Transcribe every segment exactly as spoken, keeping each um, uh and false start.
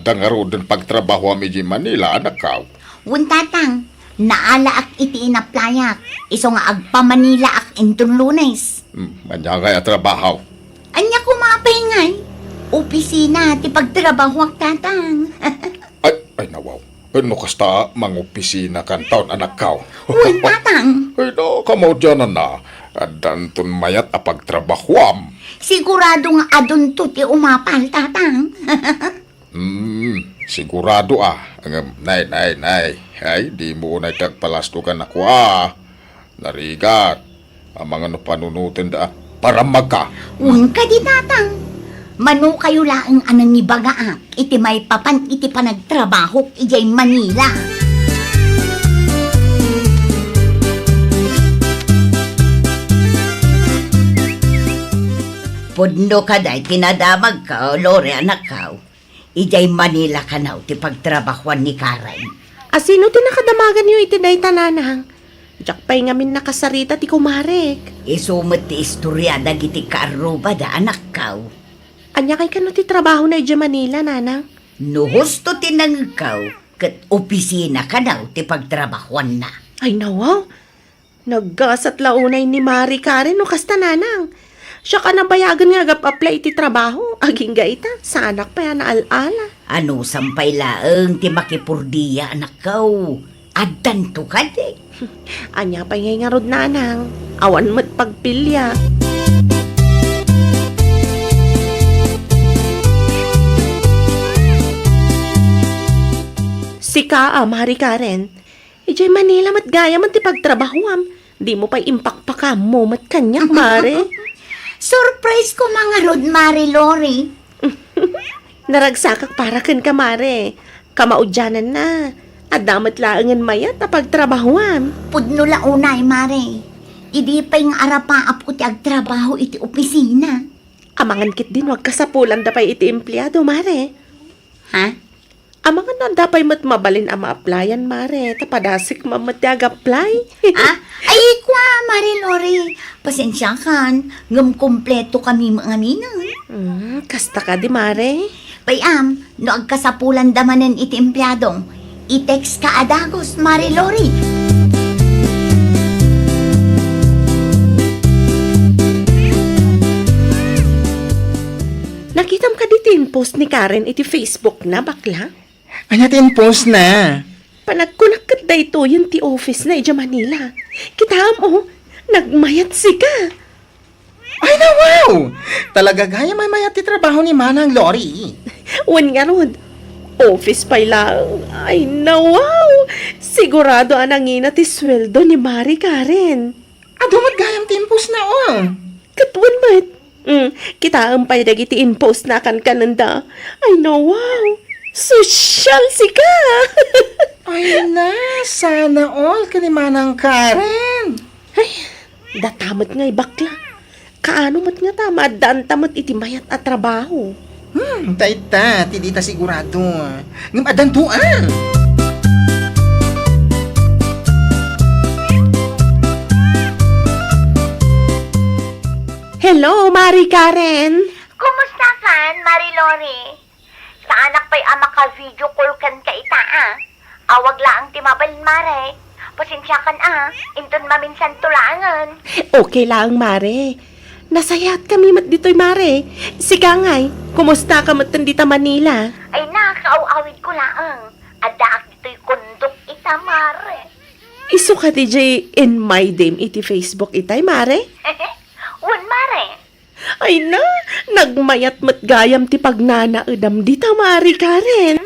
ta ngaruden pagtrabahuam idiay Manila, anakkaw. Wen, Tatang, naalaak iti inaplayak, isu nga agpamanilaak inton Lunes. Hmm, ania ngay a trabaho? Ania koma pay ngay? Opisina ti pagtrabahuak, Tatang. Ay, ay, nawaw. No kasta, mangopisina kanton, anakkaw. Wen, Tatang. Ay, no, kamaudiananna. Addanton mayat a pagtrabahuam. Sigurado nga adunto ti umapal, Tatang. Hmm, sigurado a. Ngem, nay, nay, nay. Ay, dimo unay ti agpalastogan a kua. Narigat. Amangan no panunotenda a parammagka. Wen kadi, Tatang. Mano kayo laeng a nangibagaak iti maipapan iti panagtrabahok idiay Manila. Pudno kadi ti nadamagko, Lori, anakko. Idiay Manila kano ti pagtrabahuan ni Karen. A sino ti nakadamaganyo iti dayta, nanang? Diak pay ngamin nakasarita ti kumarek. Isu met ti istoria dagiti kaarrubada, anakko. Ania kay kano ti trabahona idiay Manila, nanang? No husto ti nangegko, ket opisina kano ti pagtrabahuanna. Ay, nawaw. Naggasat la unay ni Mari Karen no kasta, nanang. Siak a nabayagen nga agap-apply iti trabaho. Agingga ita, saanak pay a naal-ala. Anusam pay laeng ti makipurdia, anakko. Addanto kadi. Ania pay ngay ngarud, nanang? Awan met pagpilia. Sika a, Mari Karen, idiay Manila met gayam ti pagtrabahuam. Dimo pay impakpakammo met kaniak, Mare. Surprise koma ngarud, Mari Lori. Naragsakak para kenka, Mare. Kamaudiananna, adda met laengen mayat a pagtrabahuam. Pudno la unay, Mare. Idi pay nga arapaapko ti agtrabaho iti opisina. Amangan ketdi no agkasapulanda pay iti empleado, Mare. Ha? Amangan no adda pay met mabalin a ma-applyan, Mare, ta padasik man met ti ag-apply. Ah? Ay, kua, Mare Lori. Pasensiakan, ngem kompleto kami ngaminen. Hmm, kasta kadi, Mare? Pay am, no agkasapulanda manen iti empleado, i-text ka a dagus, Mare Lori. Nakitam kadi ti in-post ni Karen iti Facebook na, bakla? Ania ti in-post na? Panagkunak ket daytoyen ti office na idiay Manila. Kitaem, oh, nagmayat sika. Ay, nawaw! Talaga gayam a mayat ti trabaho ni Manang Lori. Wen ngarud, office pay laeng. Ay, nawaw! Sigurado a nangina ti sueldo ni Mari Karen. Adu met gayam ti in-post na, oh. Ket wen met. Mm, kitaem pay dagiti in-post na a kankanenda. Ay, nawaw. Sosyal sika! Ay na, sana all ken ni Manang Karen. Ay, data met ngay bakla. Kaano met ngata, maaddaanta met iti mayat a trabaho? Hmm, dayta ti dita sigurado. Ngem addanto, a. Hello, Mari Karen. Kumusta kan, Mari Lori? Saanak pay a maka-video call kenka ita, a. Awag laeng ti mabalin, Mare. Pasensiakan, a. Inton maminsanto laengen. Okay laeng, Mare. Nasayaat kami met ditoy, Mare. Sika ngay, kumusta ka met dita Manila? Ay, nakaaw-awidko laeng. Addaak ditoy kondok ita, Mare. Isu kadi jay in my D M iti Facebook itay, Mare? Wen, Mare. Ay na, nagmayat met gayam ti pagnanaedam dita, Mari Karen.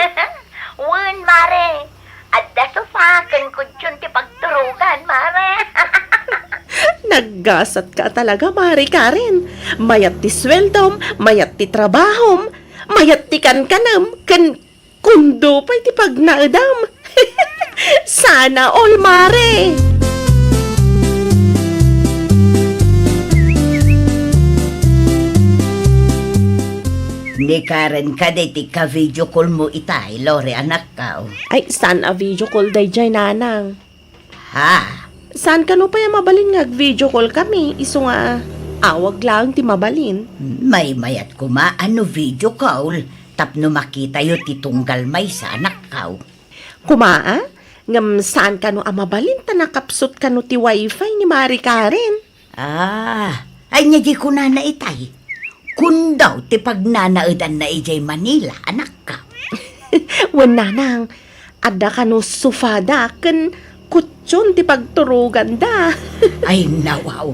Wen, Mare. Adda sofa ken kudion ti pagturogan, Mare. Naggasatka talaga, Mari Karen. Mayat ti sueldom, mayat ti trabahom, mayat ti kankanem, ken Kundo pay ti pagnaedam. Sana all, Mare! Ni Karen kadi ti ka-video call mo itay, Lori, anakko. Ay, saan a video call daydiay, nanang? Ha? Saan kano pay a mabalin nga ag-video call kami, isu nga awag laeng ti mabalin? Maymayat koma a no video call, tapno makitayo ti tunggal maysa, anakkaw. Kuma, a? Ngem saan kano a mabalin ta nakapsut kano ti wifi ni Mari Karen? Ah, ay, nia di kunana itay. Kundaw ti pagnanaedanna idiay Manila, anakkaw. Wen, nanang, adda kano sofada ken kutsion ti pagturoganda. Ay, nawaw.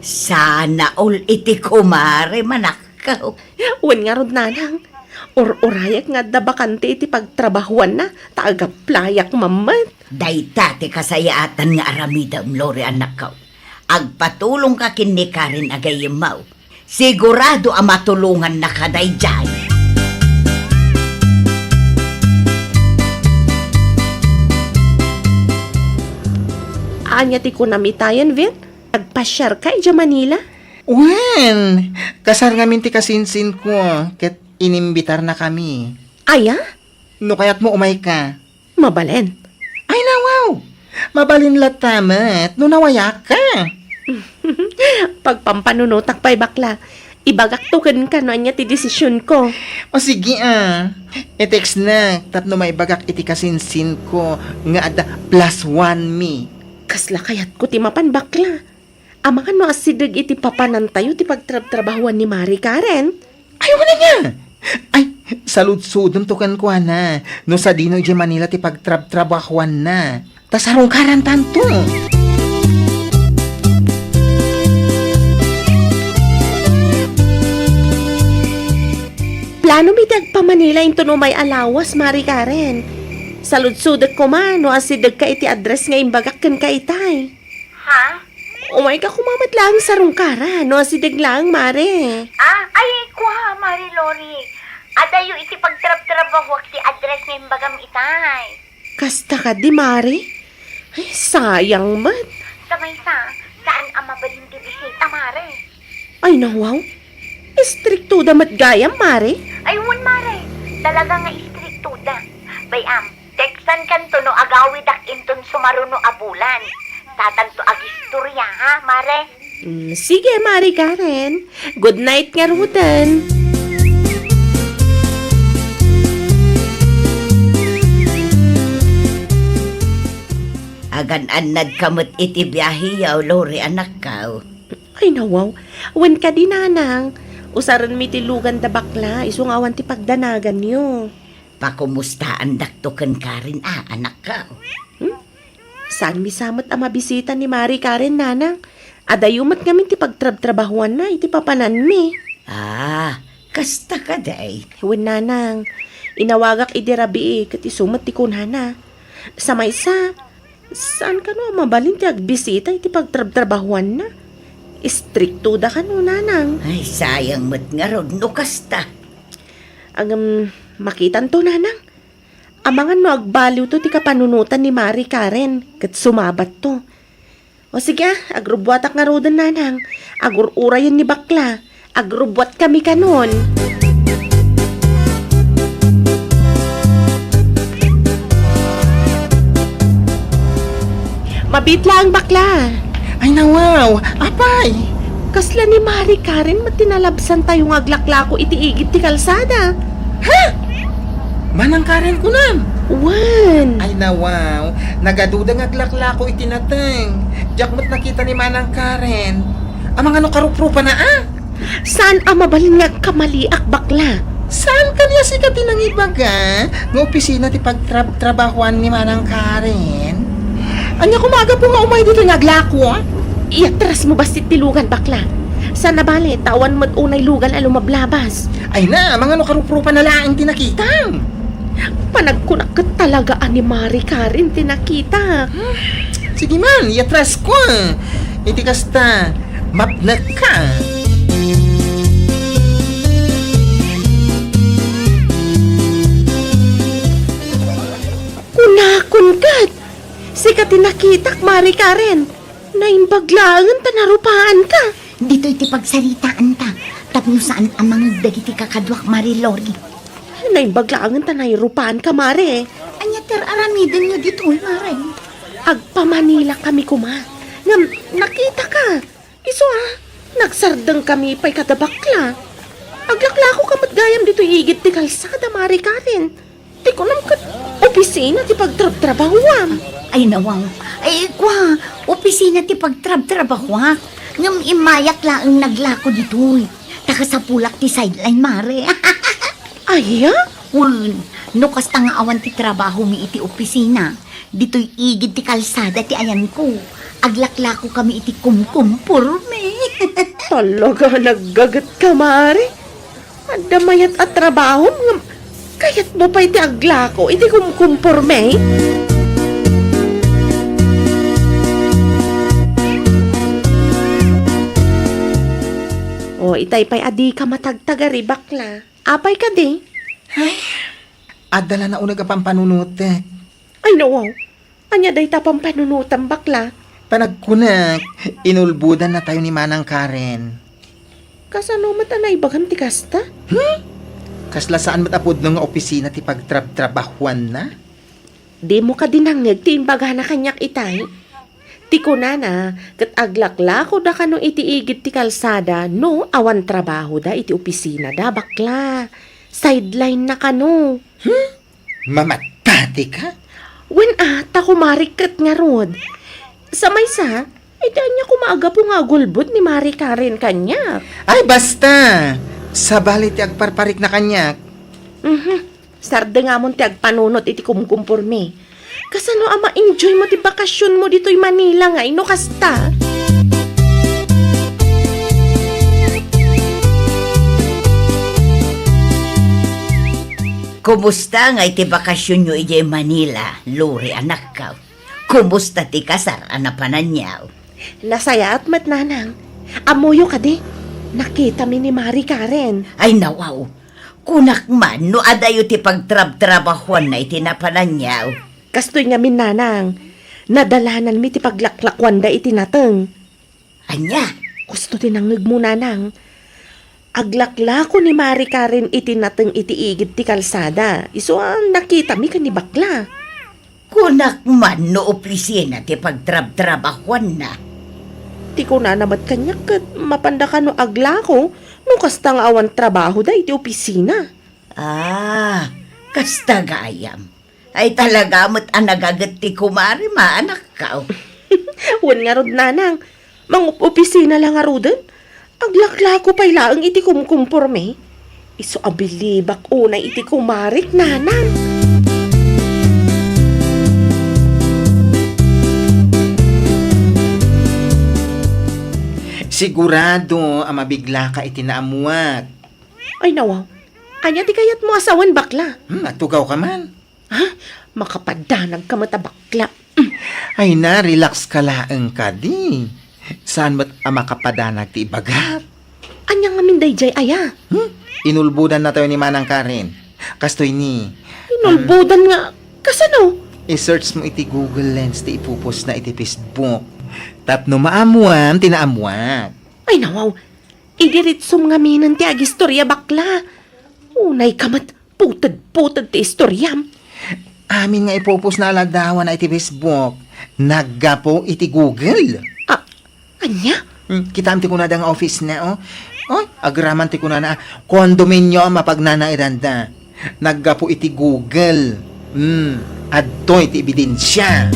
Sana all iti kumare, manakkaw. Wen ngarud, nanang, ur-urayak nga adda bakante iti pagtrabahuanna, ta agaplayak mammet. Dayta ti kasayaatan nga aramidem, Lori, anakkaw. Agpatulongka ken ni Karen a gayyemmo. Sigurado a matulongannaka daydiay. Ania ti kunam itayen, Vin? Nagpasiarka idiay Manila? Wen, kasar ngamin ti kasinsinko ket inimbitarnakami. Aya? No kayatmo, umayka. Mabalin. Ay, nawaw! Mabalin latta met no nawayakka. Pagpampanunotak pay, bakla. Ibagakto kenka no ania ti desisionko. O sige, a. I-textnak tapno maibagak iti kasinsinko nga adda plus one mi. Kasla kayatko ti mapan, bakla. Amangan no asideg iti papanantayo ti pagtrabtrabahuan ni Mari Karen? Ay, wen ania? Ay, saludsodemto kenkuana no sadino idiay Manila ti pagtrabtrabahuanna. Ta sarungkarantanto. Planomi ti agpa-Manila inton umay a lawas, Mari Karen. Saludsodek koma no asidegka iti address nga imbagak kenka itay. Ha? Umayka koma met laeng sarungkara, no asideg laeng, Mare. Ah, ay, kua, Mare Lori. Adayo iti pagtrabtrabahuak ti address nga imbagam itay. Kasta kadi, Mare? Ay, sayang met. Sa maysa, saan a mabalin ti bisita, Mare. Ay, nawaw. Istriktoda met gayam, Mare. Ay, wen, Mare. Talaga nga istriktoda. Bay-am, textankanto no agawidak inton sumaruno a bulan. Tatanto agistorya, ha, Mare? Mm, sige, Mare Karen. Good night ngaruden. Agan-annadka met iti biaheyo, Lori, anakkaw. Ay, nawaw. Wen kadi, nanang. Usarenmi ti lugan da bakla, isu nga awan ti pagdanaganyo. Pakumustaandakto ken Karen a, anakkaw. Hmm? Saanmi sa met a mabisita ni Mari Karen, nanang. Adayo met ngamin ti pagtrabtrabahuanna iti papananmi. Ah, kasta kadi. Wen, nanang. Inawagak idi rabii ket isu met ti kunana. Sa maysa, saan kano a mabalin ti agbisita iti pagtrabtrabahuanna? Istriktoda kano, nanang. Ay, sayang met ngarud no kasta. Ngem, makitanto, nanang. Amangan no agbaliwto ti kapanunotan ni Mari Karen ket sumabatto. O sige, a, agrubbuatak ngaruden, nanang. Agur-urayen ni bakla. Agrubbuatkami kanon. Mabiit laeng, bakla. Ay, nawaw. Apay? Kasla ni Mari Karen met ti nalabsantayo nga aglaklako iti igid ti kalsada. Ha? Manang Karen kunam? Wen. Ay, nawaw. Nagaduda nga aglaklako iti nateng. Diak met nakita ni Manang Karen. Amangan no karuprupana, a? Saan a mabalin nga agkamaliak, bakla? Saan kanias ita ti nangibaga nga opisina ti pagtrab-trabahuan ni Manang Karen? Ania koma a gapu nga umay ditoy nga aglako, a? Iyatrasmo bassit ti lugan, bakla. Saan a bale, ta awan met unay lugan a lumablabas. Ay na, amangan no karuprupana laeng ti nakitam. Panagkunak ket talaga a ni Mari Karen ti nakitak. Sige man, iyatrasko. Iti kasta, mapnekka. Kunakon ket, sika ti nakitak, Mari Karen. Naimbag laengen ta narupaanka. Ditoy ti pagsaritaanta, tapno saan a mangeg dagiti kakaduak, Mari Lori. Naimbag laengen ta nairupaanka, Mare. Ania ti ar-aramidenyo ditoy, Mare? Agpa-Manila kami koma. Ngem, nakitaka. Isu a, nagsardengkami pay kada bakla. Aglaklako ka met gayam ditoy igid ti kalsada, Mari Karen. Ti kunam ket opisina ti pagtrabtrabahuam. Ay, nawaw. Ay, kua, opisina ti pagtrabtrabahuak. Ngem immayak laeng naglako ditoy. Ta kasapulak ti sideline, Mare. Aya? Wen, no kasta nga awan ti trabahomi iti opisina, ditoy igid ti kalsada ti ayanko. Aglaklako kami iti kumkumporme. Talaga, naggaget ka, Mare. Adda mayat a trabahom ngem kayatmo pay ti aglako iti kumkumporme? O, itay pay a dika matagtagari, bakla. Apay kadi? Ay, adda la nauneg a pampanunotek. Ay, nawaw. Ania dayta pampanunotam, bakla? Panagkunak, inulbodannatayo ni Manang Karen. Kasano met a naibagam ti kasta? Hmm? Kasla saan met a pudno nga opisina ti pagtrabtrabahuanna? Dimo kadi nangngeg ti imbagana kaniak itay? Ti kunana, ket aglaklakoda kano iti igid ti kalsada no awan trabahoda iti opisinada, bakla. Sideline na kano. Hmm? Mamattatika? Wen a, ta kumarik ket ngarud. Sa maysa, iti ania koma a gapu nga agulbod ni Mari Karen kaniak? Ay, basta! Sabali ti agparparikna kaniak. Mhm. Sardengamon ti agpanunot iti kumkumpormi. Kasano a ma-enjoy mo ti bakasionmo ditoy Manila ngay no kasta? Kumusta ngay ti bakasionyo idiay Manila, Lori, anakko? Kumusta ti kasar a napananyaw? Nasayaat met, nanang. Ammoyo kadi, nakitami ni Mari Karen. Ay, nawaw. Kunak man no adayo ti pagtrabtrabahuanna iti napananyaw. Kastoy ngamin, nanang. Nadalananmi ti paglaklakuanda iti nateng. Ania? Kusto ti nangngegmo, nanang. Aglaklako ni Mari Karen iti nateng iti igid ti kalsada. Isu a nakitami ken ni bakla. Kunak man no opisina ti pagtrabtrabahuanna. Ti kunana met kaniak ket mapanda kano aglako no kasta nga awan trabahoda iti opisina. Ah, kasta gayam. Ay, talaga met a nagaget ti kumarem, anakko. Wen ngarud, nanang, mangup-opisina la ngaruden. Aglaklako pay laeng iti kumkumporme. Isu a bilibak unay iti kumarek, nanang. Sigurado a mabiglaka iti naammuak. Ay, nawaw. Ania ti kayatmo a sawen, bakla? Hmm, agtugawka man. Ha? Makapadanagka met a bakla. Ay na, relax ka laeng kadi. Saan met a makapadanag ti ibagak? Ania ngamin daydiay aya? Hmm? Inulbodannatayo ni Manang Karen. Kastoy ni, inulbodan nga, kasano? I-search mo iti Google Lens ti ipupostna iti Facebook. Tapno maammuam ti naammuak. Ay, nawaw. Idiritsom ngaminen ti agistorya, bakla. Unayka met, puted-puted ti istoriam. Amin nga ipupostna a ladawanna iti Facebook, naggapu iti Google. Ah, ania? Hmm, kitaem ti kunada nga office na, oh. Oh, agraman ti kunana, condominium a pagnanaedanda. Naggapu iti Google. Hmm, adtoy ti ebidensia.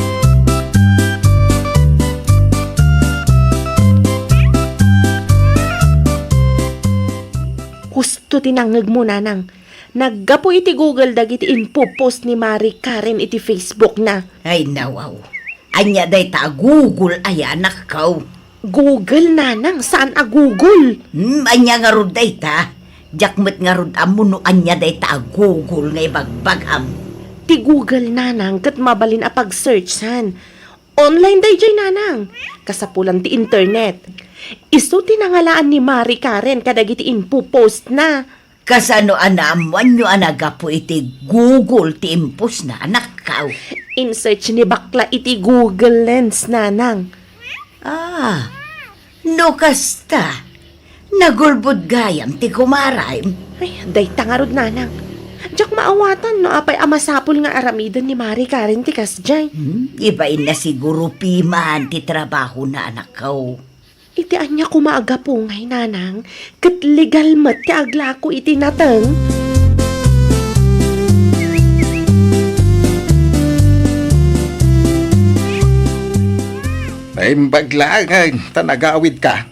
Husto ti nangngegmo, nanang. Naggapu iti Google dagiti impopost ni Mari Karen iti Facebook na. Ay, nawaw. Ania dayta a Google aya, anakko? Google, nanang, saan a Google. Hmm, ania ngarud dayta? Diak met ngarud ammo no ania dayta a Google nga ibagbagam. Ti Google, nanang, ket mabalin a pag-searchan. Online daydiay, nanang. Kasapulan ti internet. Isu ti nangalaan ni Mari Karen kadagiti impopost na. Kasano a naammoanyo a naggapu iti Google ti impostna, anakko? In-search ni bakla iti Google Lens, nanang. Ah, no kasta, nagulbod gayam ti kumarem. Ay, dayta ngarud, nanang. Diak maawatan no apay a masapul nga aramiden ni Mari Karen ti kasdiay. Hmm, ibainna siguro piman ti trabahona, anakko. Iti ania koma a gapu ngay, nanang, ket legal met ti aglako iti nateng? Naimbag laengen ta nagawidka.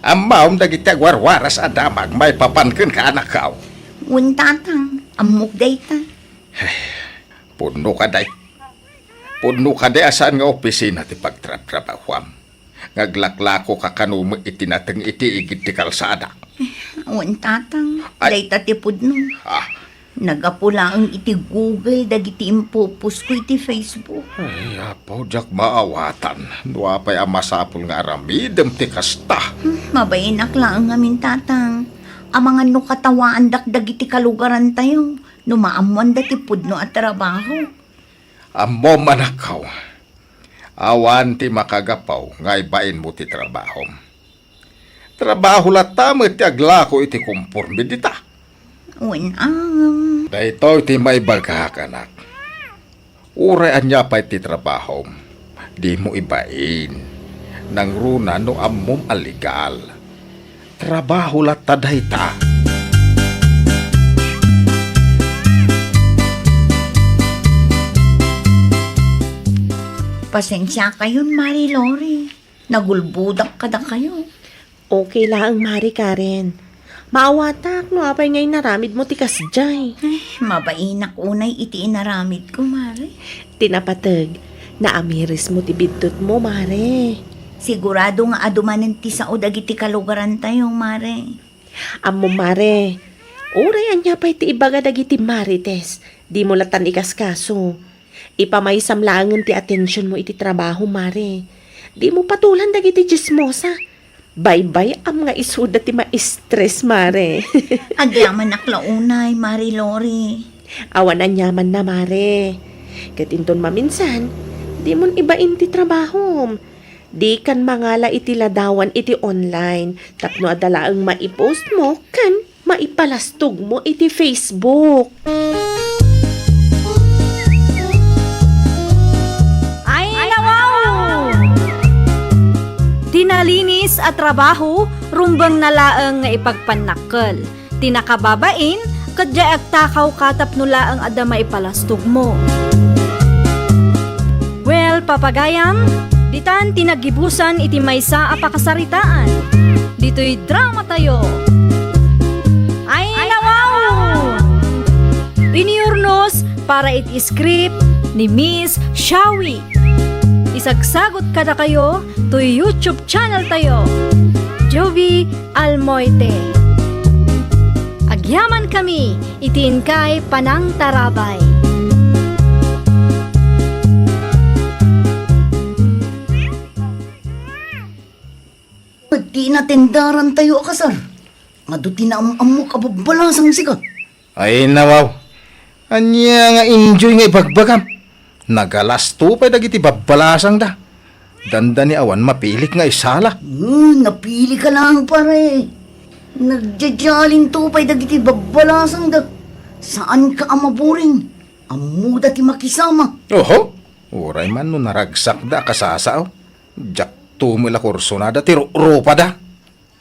Ammom dagiti agwarwaras a damag maipapan kenka, anakko. Wen, tatang, ammok dayta. Pudno kadi. Pudno kadi a saan nga opisina ti pagtrabtrabahuam. Nga aglaklako ka kano met iti nateng iti igid ti kalsada. Wen, tatang, Ay. Dayta ti pudno. Ah. Naggapu laeng iti Google dagiti impopost ko iti Facebook. Ay, Apo, diak maawatan. No apay a masapul nga aramidem ti kasta? Hmm, mabainak laeng ngamin, tatang. Amangan no katawaandak dagiti kalugarantayo no maammoanda ti pudno a trabaho. Ammom, anakko, awan ti makagapu nga ibainmo ti trabahom. Trabaho latta met ti aglako iti komporme dita. Wen, am. Daytoy ti maibagak, anak. Uray ania pay ti trabahom, dimo ibain. Nangruna no ammom a legal. Trabaho latta dayta. Pasensiakayon, Mari Lori. Nagulbodak kadakayo. Okay laeng, Mari Karen. Maawatak no apay nga inaramidmo ti kasdiay. Eh, mabainak unay iti inaramidko, Mari. Ti napateg, naamirismo ti biddutmo, Mare. Sigurado nga adu manen ti sao dagiti kalugarantayo, Mare. Ammom, Mare, uray ania pay ti ibaga dagiti Marites, dimo lattan ikaskaso. Ipamaysam laengen ti atensionmo iti trabaho, Mare. Dimo patulan dagiti tsismosa. Baybay-am nga isuda ti ma-stress, Mare. Agyamanak la unay, Mari Lori. Awan aniamanna, Mare. Ket inton maminsan, dimon ibain ti trabahom. Dikan mangala iti ladawan iti online tapno adda laeng maipostmo ken maipalastogmo iti Facebook. Ay, nawaw! Ti nalinis a trabaho, rumbengna laeng nga ipagpannakkel. Ti nakababain, ket diay agtakawka tapno laeng adda maipalastogmo. Well, papagayam, ditan ti nagibusan iti maysa a pakasaritaan. Ditoy dramatayo. Ay, nawaw! Piniurnos para iti script ni Miss Shawi. Isagsagot kadakayo toy YouTube channel tayo, Jovie Almoite. Agyamankami iti inkay panangtarabay. Ti natendarantayo a kasar, adu ti naam-ammok a babbalasang sika. Ay, nawaw. Ania nga enjoy nga ibagbagam? Nagalasto pay dagiti babbalasangda. Dandani awan mapilik nga isala. Hmm, napilika laeng, pare. Nagjajalinto pay dagiti babbalasangda. Saanka a maburing. Ammoda ti makisama. Oho. Uray man no naragsakda a kasasao. Diakto met la kursunada ti ru-, rupada.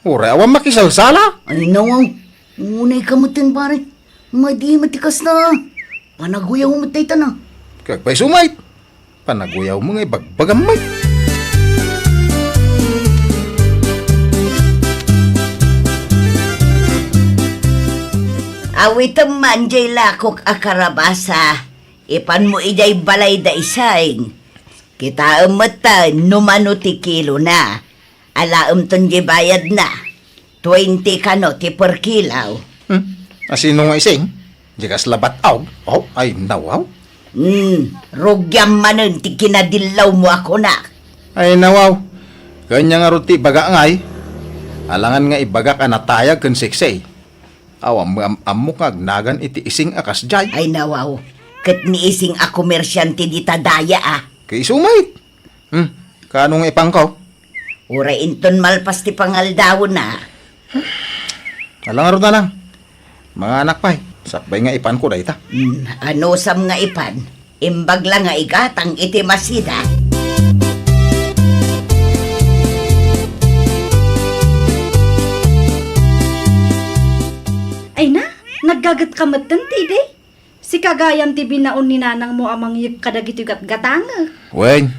Uray awan makisalsala. Ay, nawaw. Unay ka metten, pare. Madi met ti kasta. Panaguyaw met dayta na. Kag pay sumait. Panaguyaw mo nga ibagbagam met. Awitem man jay lakok a karabasa. Ipanmo idiay balay da Ising. Kitaem metten no mano ti kilona. Alaemton diay bayadna. Twenty kano ti per kilo. Hmm? Asino nga Ising? Di kas labat aw? Oh, ay, nawaw. Hmm, rugiam manen ti kinadillawmo a kunak. Ay, nawaw. Kanya nga ruti baga ngay. Alangan nga ibagak a natayag ken seksey. Awan mo am-, ammok nga agnagan iti Ising a kasdiay. Ay, nawaw. Ket ni Ising a komersiante dita daya, a. Kay isu met. Hmm, kaano nga ipanko? Uray inton malpas ti pangaldawna. Alangarod na lang. Manganak pay, sakbay nga ipanko dayta. Hmm, anusam nga ipan? Imbag la nga igatang iti masida. Gagetka metten ti idi? Sika gayam ti binaon ni nanangmo a mangyeg kadagitoy gatgatangek. Wen,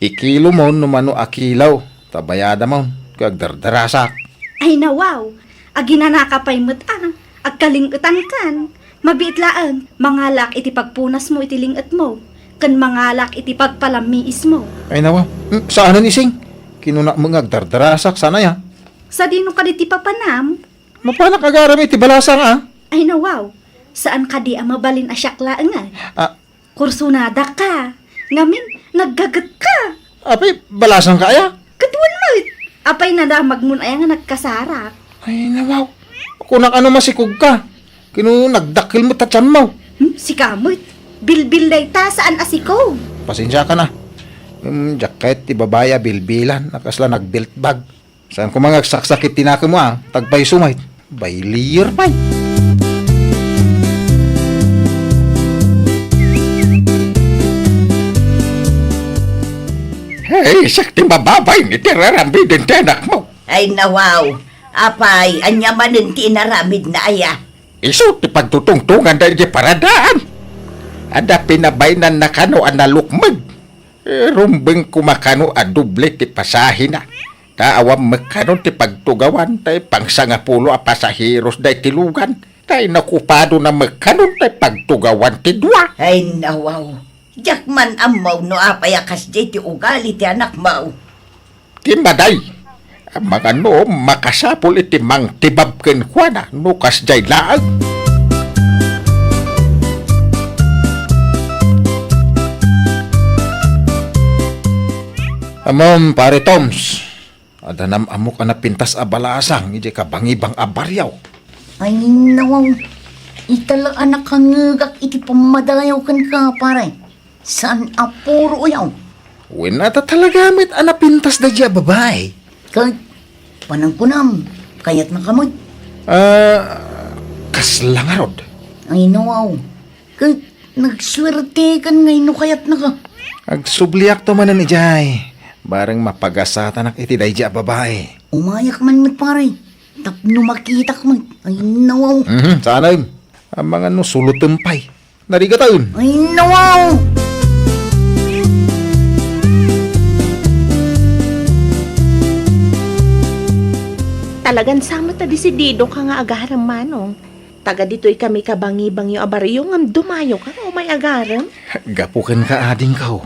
ikilomon no mano a kilo, ta bayadamon, ket agdardarasak. Ay nawaw, aginanaka pay met a, agkaling-etankan. Mabiit laeng, mangalak iti pagpunasmo iti ling-etmo, ken mangalak iti pagpalammiismo. Ay nawaw, hmm, saanen ising? Kinunak met nga agdardarasak, saan aya? Sadino kadi ti papanam? Mapanak agarem iti balasang a? Ay nawaw, saan kadi a mabalin a siak laeng a? Ah. Kursunada ka. Ngamin, naggaget ka. Apay, balasang ka aya? Ket wen met. Apay nadamagmon aya nga nagkasarak? Ay, nawaw. Kunak ano masikog ka. Kino nagdakkel met ta tianmo. Hmm, sika met. Bilbil dayta, saan a sikog. Pasensiaka na. Hmm, diak ket ti babai a bilbilan, a kasla nagbiltbag. Saan koma nga agsaksak iti nakemmo a, tagpayso met. Baylier pay. Hey, siak ti mababain iti raramiden ti anakmo. Ay, nawaw. Apay, ania manen ti inaramidna aya? Isu ti pagtutungtonganda iti paradaan. Adda pinabainanna kano a nalukmeg. Eh, rumbeng koma kano a doble ti pasahina. Ta awan met kano ti pagtugawan, tay pangsangapulo a pasaheros daytoy lugan. Tay nakupadona met kano tay pagtugawan ti dua. Ay, nawaw. Diak man ammo no apay a kasdiay ti ugali ti anakmo. Ti maday, amangan no makasapul iti mangtibab kenkuana no kasdiay laeng. Ammom, Pare Toms, adda nam-ammok a napintas a balasang idiay kabangibang a barrio. Ay, nawaw. Ita la a nakangngegak iti pammadayaw kenka, pare. Saan a puro uyaw? Wen, adda talaga met a napintas daydiay a babai. Ket, panangkunam, kayatnaka met? Ah, kasla ngarud? Ay, nawaw. Ket, nagsuertekan ngay no kayatnaka. Agsubliakto manen idiay. Bareng mapagasatanak iti daydiay a babai. Umayak man met, pare. Tapno makitak met. Ay, nawaw. Mhm, saanen. Amangan no sulutem pay. Narigaten. Ay, nawaw! Talagan sa met a desidido ka nga agarem, Manong. Taga ditoy kami kabangibangyo a barrio ngem dumayo ka nga umay agarem? Gapu kenka, adingko.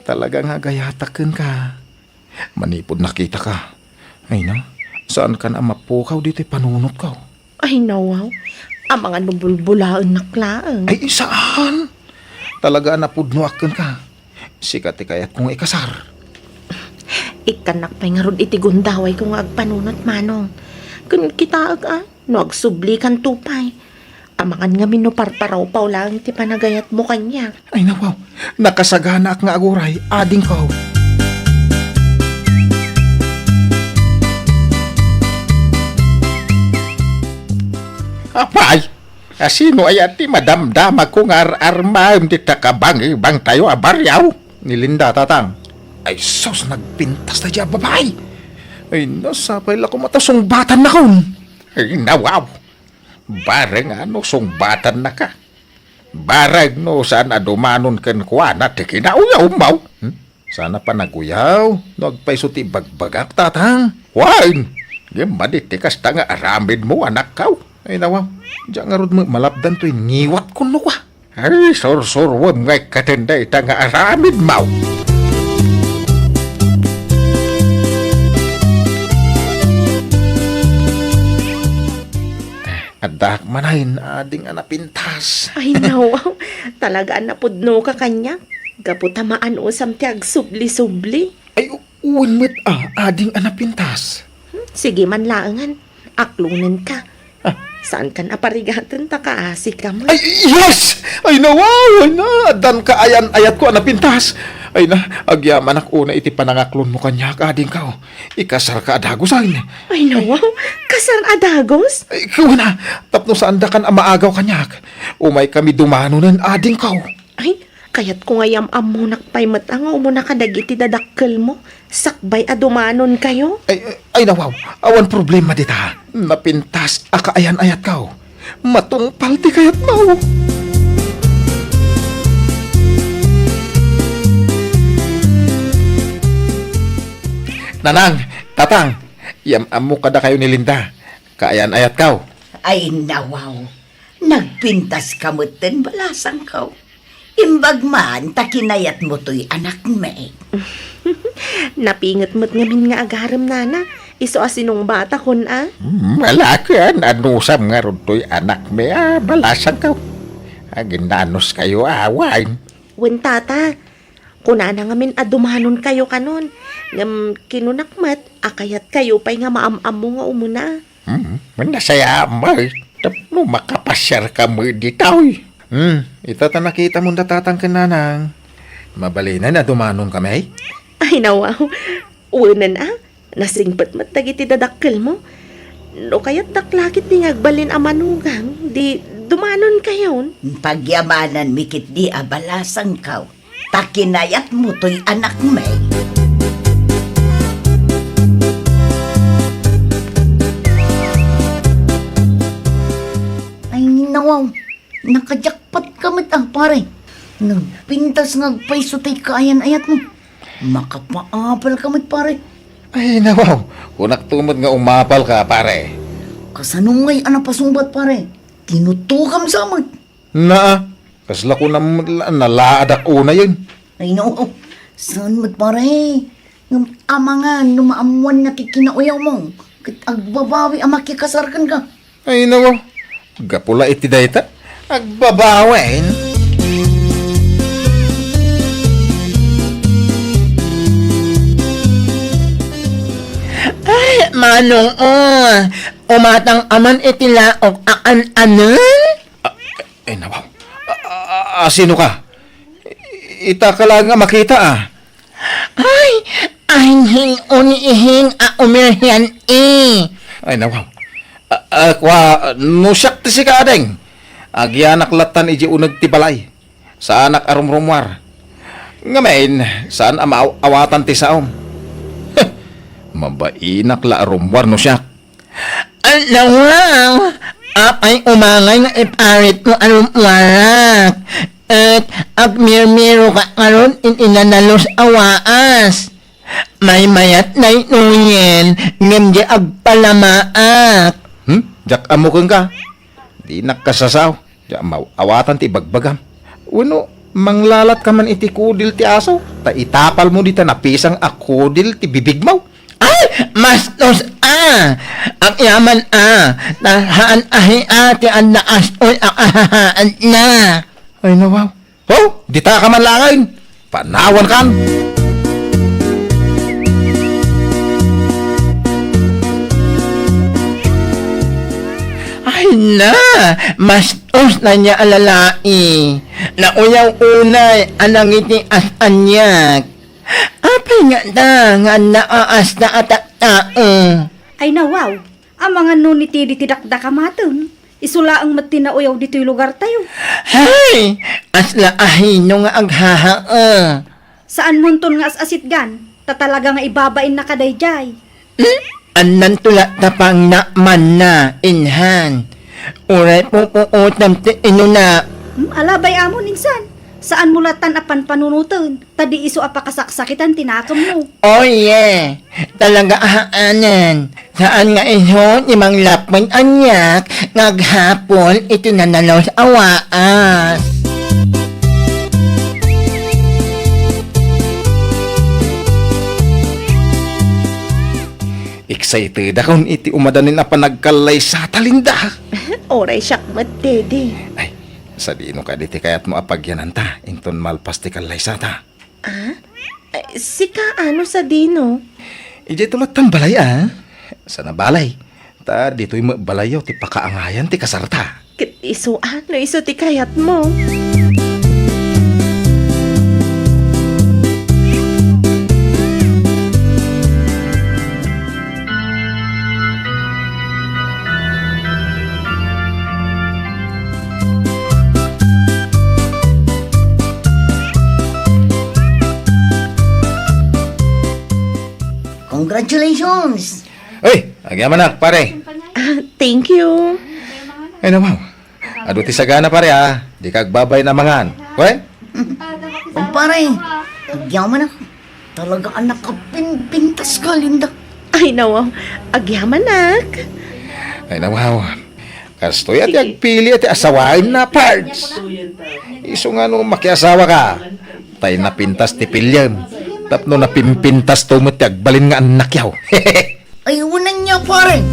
Talaga nga agayatak kenka. Manipud nakitaka, ay na, saankan a mapukaw ditoy panunotko. Ay, nawaw. Amangan no bulbulaennak laeng. Ay, saan? Talaga a napudnoak kenka. Sika ti kayatko nga ikasar. Ikkannak pay ngarud iti gundawayko nga agpanunot, Manong. Ken kitaek a, no agsublikanto pay. Amangan ngamin no parparawpaw laeng ti panagayatmo kaniak. Ay, nawaw. Nakasaganaak nga aguray, adingko. Apay, asino aya ti madamdamagko nga ar-armaem dita kabangibangtayo a barrio? Ni Linda, tatang. Ay, sus, nagpintas daydiay a babai. Ay, nasapay la koma ta sungbatannakon. Ay, nawaw. Bareng a no sungbatannaka. Bareng no saan a dumanon kenkuana ti kinauyawmo. Hmm? Saan a panaguyaw no agpayso ti ibagbagak, tatang. Wen, ngem madi ti kasta nga aramidmo, anakko. Ay, nawaw. Diak ngarud met malapdan toy ngiwatkon no kua. Ay, sursuruem ngay katen dayta nga aramidmo. Addaak manen, ading a napintas. Ay, nawaw. Talaga a napudnoka kaniak. Gapu ta maanusam ti agsubli-subli. Ay, u-, wen met a, ading a napintas. Hmm, sige man laengen. Aklonenka. Ah. Saankan a parigaten ta kaasika met. Ay, yes! Ay, nawaw! Ay na, addan kaayan-ayatko a napintas. Ay na, agyamanak unay iti panangaklonmo kaniak, adingko. Ikasarka a dagusen. Ay, nawaw! Kasar a dagus? Ay, kuna, tapno saandakan a maagaw kaniak. Umaykami dumanonen, adingko. Ay, kayatko nga yam-ammonak pay met a nga umuna kadagiti dadakkelmo, sakbay a dumanonkayo. Ay, ay, ay, nawaw, awan problema dita. Napintas a kaayan-ayatko. Matungpal ti kayatmo. Nanang, tatang, yam-ammo kadakayo ni Linda. Kaayan-ayatkaw. Ay, nawaw. Nagpintaska metten balasangko. Imbag man ta kinayatmo toy anakmi. Napinget met ngamin nga agarem, nana. Isu a sinungbatakon a. Hmm, alakan, anusam ngarud toy anakmi a balasangko. Aginnanuskayo awan. Wen, tata, kunana ngamin a dumanonkayo kanon. Ngem kinunak met a kayatkayo pay nga maam-ammo nga umuna. Hmm, nasayaat met tapno makapasiarka met ditoy. Hmm, ita ta nakitamon da tatang ken nanang. Mabalinen a dumanonkami? Ay, nawaw. Wenen a, nasingpet met dagiti dadakkelmo. No kayatdak la ketdi nga agbalin a manugang, di dumanonkayon. Pagyamananmi ketdi a balasangko. Ta kinayatmo toy anakmi. Ay, nawaw. Nakajakpat ka met, ah, pare. Nagpintas nga agpayso tay kaayan-ayatmo. Makapaapal ka met, pare. Ay, nawaw. Kunak to met nga umapal ka, pare. Kasano ngay a napasungbat, pare? Kinutokam sa met. Naa, kasla kunam met la, nalaadak unayen. Ay, no. Saan met, pare? Ngem amangan no maammoanna ti kinauyawmo, ket agbabawi a makikasar kenka. Ay, nako. Gapu la iti dayta, agbabawin. Ay, Manong, oh, umatang aman iti laok a kan-anen? Ay, nawaw. A, a, a, sino ka? Ita ka laeng a makita, ah. Ay, ay, hin-, unihing a umirhian, eh. Ay, nawaw. A, a, kwa, no siak ti sika, ading. Agyanak lattan iji uneg ti balay. Saanak a rumrumuar. Ngamin, saan a maaw-awatan ti saom. Mabainak la a rummuar no siak. Ay, nawaw! Apay umangay nga iparitmo a rummuarak. Et agmirmiroka ngarud iti nanalos a waas. Maymayat daytoyen ngem di agpalamaak. Hmm? Diak ammo kenka. Dinak kasasao. Diak maaw-awatan ti ibagbagam. Wenno, manglalatka man iti kudil ti aso, ta itapalmo dita napisang a kudil ti bibigmo. Ay, mastos a! Agyaman a, ta haan a hia ti adda astoy a kahahaanna. Ay, nawaw. Oh, dita ka man laeng. Panawankan. Ay na, mastos na niya a lalaki. Nauyaw unay a nangiti as-aniak. Apay nga da nga naasta a tattao? Ay, nawaw. Amangan no nitidi ti dakdakamaten, isu laeng met ti nauyaw ditoy lugartayo. Hay! Asla a hino nga aghahaa. Saanmonton nga as-asitgan, ta talaga nga ibabainnaka daydiay. Hmm? Annanto latta pangnamanna, inhan. Uray pupuotam ti inuna. Hmm, alabay amon, insan. Saanmo lattan a panpanunoten, ta di isu a pakasaksakitan ti nakemmo. Oye, talaga a haanen. Saan nga isu ti manglapud aniak nga aghapol iti nanalos a waas. Excited akon iti umadanin a panagkallaysata, Linda. Uray siak met, Teddy. Ay, sadino kadi ti kayatmo a pagyananta inton malpas ti kallaysata? Ah? Eh, sika, ano, sadino? Idiay to lattan balay, ah. Sana balay. Ta ditoy met balayyo ti pakaangayan ti kasarta. Ket isu, ano, isu ti kayatmo? Congratulations! Uy, agyamanak, pare. Ah, thank you. Ay, nawaw. Adu ti sagana, pare, a. Dika agbabain a mangan. Wen? Kumpare, agyamanak. Talaga a nakapimpintaska, Linda. Ay, nawaw. Agyamanak. Ay, nawaw. Kastoy a ti agpili a ti asawaem na, pards. Isu nga no makiasawaka, tay napintas ti piliem. Tapno napimpintasto met ti agbalin nga annakyaw. Ay, wen ania, pare.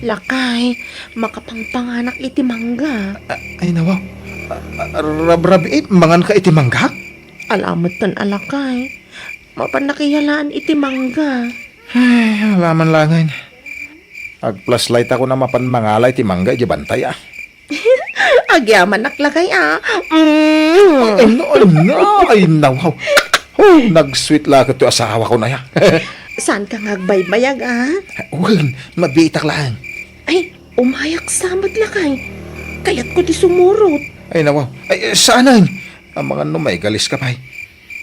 Lakay, makapangpanganak iti mangga. A-, ay, nawaw. A-, a-, rabrabii, manganka iti mangga? Ala metten a lakay. Mapan nakiyalaan iti mangga. Ay, ala man laengen. Agplaslaytakon a mapan mangala iti mangga idiay bantay, a. Agyamanak lakay, a. Mm. Ay, no, ay, no, ay, nawaw. Oh, nag-sweet la ket ti asawakon aya. Saanka nga agbaybayag, a? Wen, mabiitak laeng. Ay, umayak sa met lakay. Kayatko ti sumurot. Ay, nawaw. Ay, saanen. Amangan no maigaliska pay.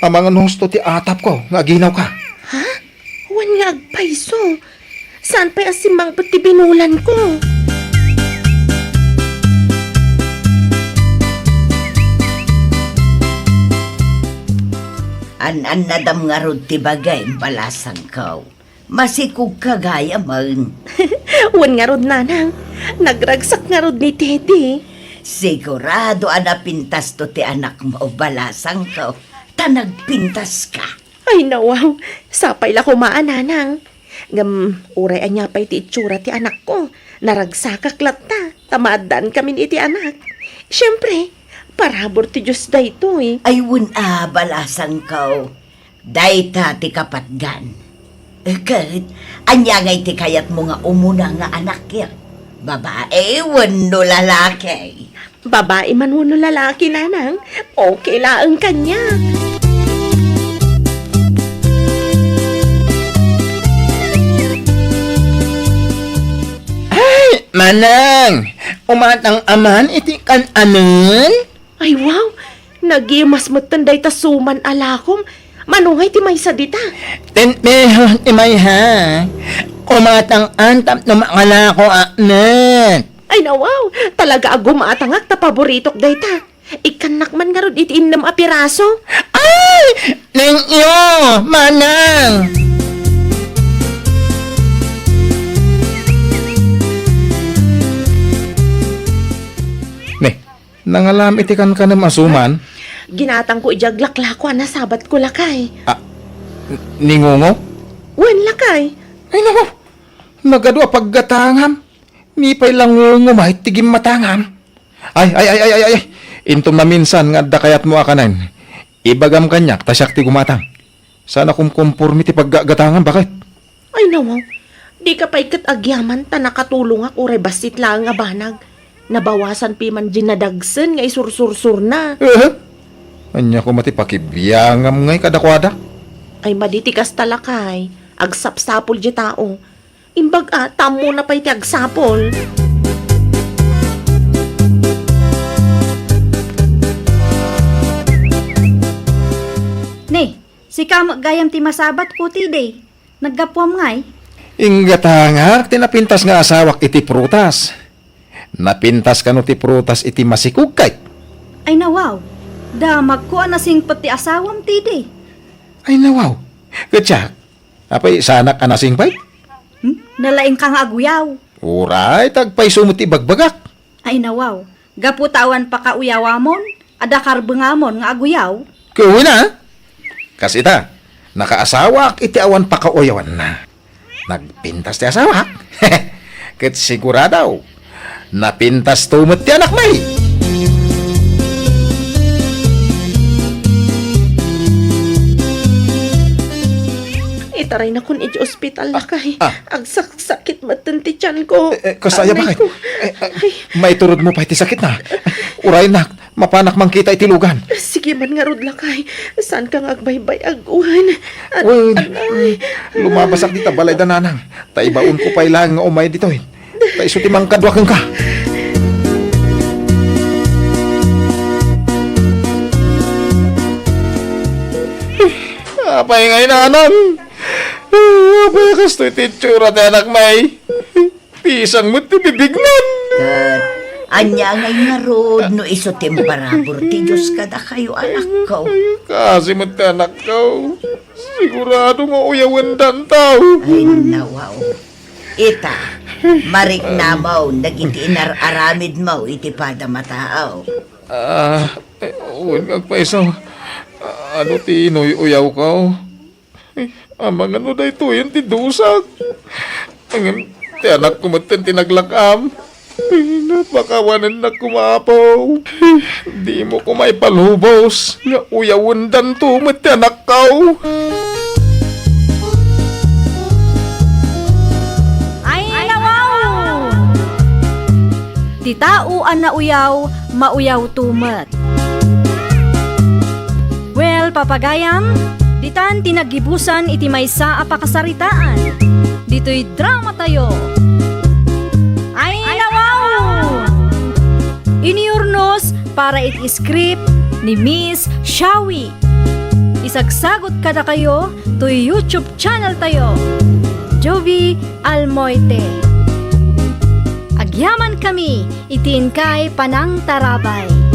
Amangan no husto ti atapko nga aginawka. Ha? Wen nga agpayso. Saan pay a simmangpet ti binulanko? An-annadam ngarud ti bagim, balasangko. Masikogka gayamen. Wen ngarud, nanang. Nagragsak ngarud ni Teddy. Sigurado a napintasto ti anakmo, balasangko. Ta nagpintaska. Ay, nawaw. Sapay la koma a, nanang. Ngem, uray ania pay ti itsura ti anakko, naragsakak latta, ta maaddaankamin iti anak. Siempre, parabur ti Dios daytoy. Ay, wen a, balasangko. Dayta ti kapatgan. Ket, ania ngay ti kayatmo nga umuna nga anakyo? Babae wenno lalaki? Babae man wenno lalaki, nanang, okay laeng kaniak. Ay, manang! Umatang a man iti kan-anen? Ay, wow! Nagimas metten dayta suman a lakom. Mano ngay ti maysa dita? Tinpihon ti maysa. Umatangan tapno makalako a met. Ay, nawaw! Talaga a gumatangak ta paboritok dayta. Ikkannak man ngarud iti innem a piraso. Ay! Neng-iyo, manang! Ne, nangalam iti kankanem a suman? Ginatangko idiay aglaklako a nasabatko, lakay. Ah, n-, ni Ngungo? Wen, lakay. Ay, naku! Nagadu a paggatangam. Ni pay la Ngungo met ti gimmatangam. Ay, ay, ay, ay, ay, ay. Intom maminsan nga adda kayatmo a kanen, ibagam kaniak ta siak ti gumatang. Saan a kumkumpormi ti paggagatangam, baket? Ay, nawaw. Dika pay ket agyaman ta nakatulongak uray bassit laeng a banag. Nabawasan piman diay nadagsen nga isursursurna. Eh? Ania koma ti pakibiangam ngay kadakuada? Ay, madi ti kasta, lakay. Agsapsapul diay tao. Imbag a, ta ammona pay ti agsapul. Ne, sika met gayam ti masabatko, Teddy. Naggapuam ngay? Inggatangak ti napintas nga asawak iti prutas. Napintas kano ti prutas iti masikog, ket? Ay, nawaw. Damagko a nasingpet ti asawam, Teddy. Ay, nawaw. Ket siak, apay, saanak a nasingpet? Hmm? Nalaingka nga aguyaw. Uray, ta agpayso met ti ibagbagak. Ay, nawaw. Gapu ta awan pakauyawamon, adda karbengamon nga aguyaw. Ket wen a. Kas ita, nakaasawak iti awan pakauyawanna. Nagpintas ti asawak. Ket sigurado, napintasto met ti anakmi. Itaraynakon iti ospital, lakay. Ah. Agsaksakit metten ti tianko. Eh, eh, kasta aya, baket? Ay, ko. Eh, eh, ay. Maiturodmo pay ti sakitna. Uraynak, mapanak mangkita iti lugan. Sige man ngarud, lakay. Saanka nga agbaybay-ag, wen. Wen, wen. Lumabasak dita balay da nanang. Ta ibaonko pay laeng nga umay ditoy. Ta isu ti mangkadua kenka. Apay nga inanam? Apay kastoy ti itsura ti anakmi? Pisang met ti bibignan. Ket ania ngay ngarud no isu ti imparabur ti Dios kadakayo, anakko? Ay, kasi met ti anakko. Sigurado nga uyawendanto. Ay, nawaw. Ita, mariknamon dagiti inar-aramidmo iti padam a tao. Ah, eh, wen nga agpayso. Adu ti inuy-uyawko? Ay, amangan no daytoyen ti dusak. Ngem ti anakko metten ti naglak-am. Ay, napakawanennak koma, Apo. Dimo koma ipalubos nga uyawendanto met ti anakko. Ay, nawaw! Ti tao a nauyaw, mauyawto met. Well, papagayam, ditan ti naggibusan iti maysa a pakasaritaan. Ditoy dramatayo. Ay, nawaw! Iniurnos para iti script ni Miss Shawi. Isagsagot kadakayo toy YouTube channel tayo, Jovi Almoite. Agyaman kami iti inkay panangtarabay.